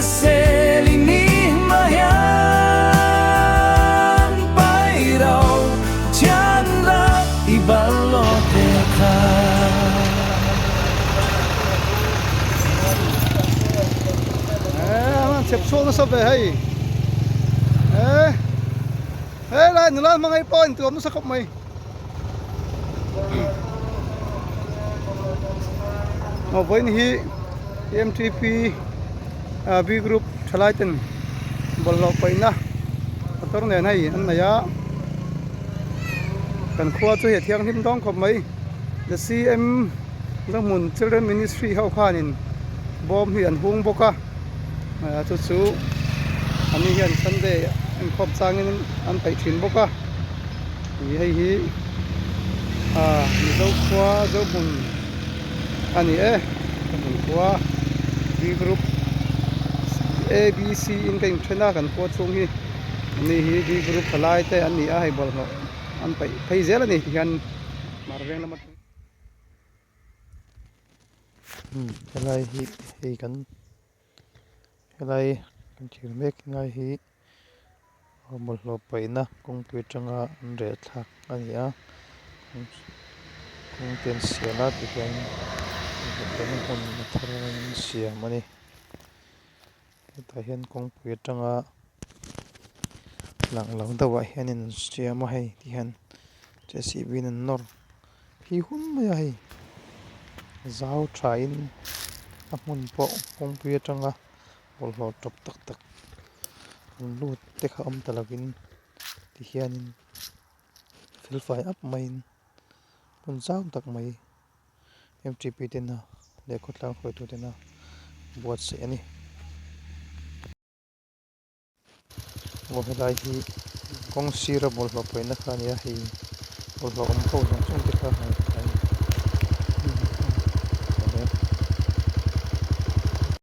Hriselin hian pairau thian rat i balote kha. Chep chhuak nasa ve hei eh helai nula hmangaih pawh a intuam nasa khawp mai. Aw vawiin hi M T P B group thalai ten bawlhhlawh paihna motor nen hei an nei a kan khua chu hei a thianghlim dawn khawp mai the C M Zohmun children ministry ho khanin bawm hi an hung bawk a chu chu ani hian sunday inkhawm changin an paih thin bawk a. Ih hei hi ah Mizo khua Zohmun a ni e Zohmun khua B group A B C in ka inthen a kan khua chhung hi ani hi B group thalai te an ni a hei bawlhhlawh an paih phei zel a ni tihian mar veng lama Helai hi hei kan helai kan thlir mek lai hi. Bawlhhlawh paihna kawngpui atanga an reh thlak a ni a kawng te an siam a tihian bawlhhlawh paihna hmun a thar an siam a ni hetah hian kawngpui atanga lang lo deuhah hianin an siam a hei tihian J C B in an nawr phei hun mai a hei zau thain a hmun pawh kawngpui atanga. Bawlhhlawh tawp tak tak an lut te kha awm ta lovin tihianin felfai ap maiin hmun zau tak mai M T P tena leh khawtlang hruaitu tena buatsaih a ni. Aw helai hi kawng sira bawlhhlawh paihna kha a ni a hei bawlhhlawh awm ho zawng zawng te kha.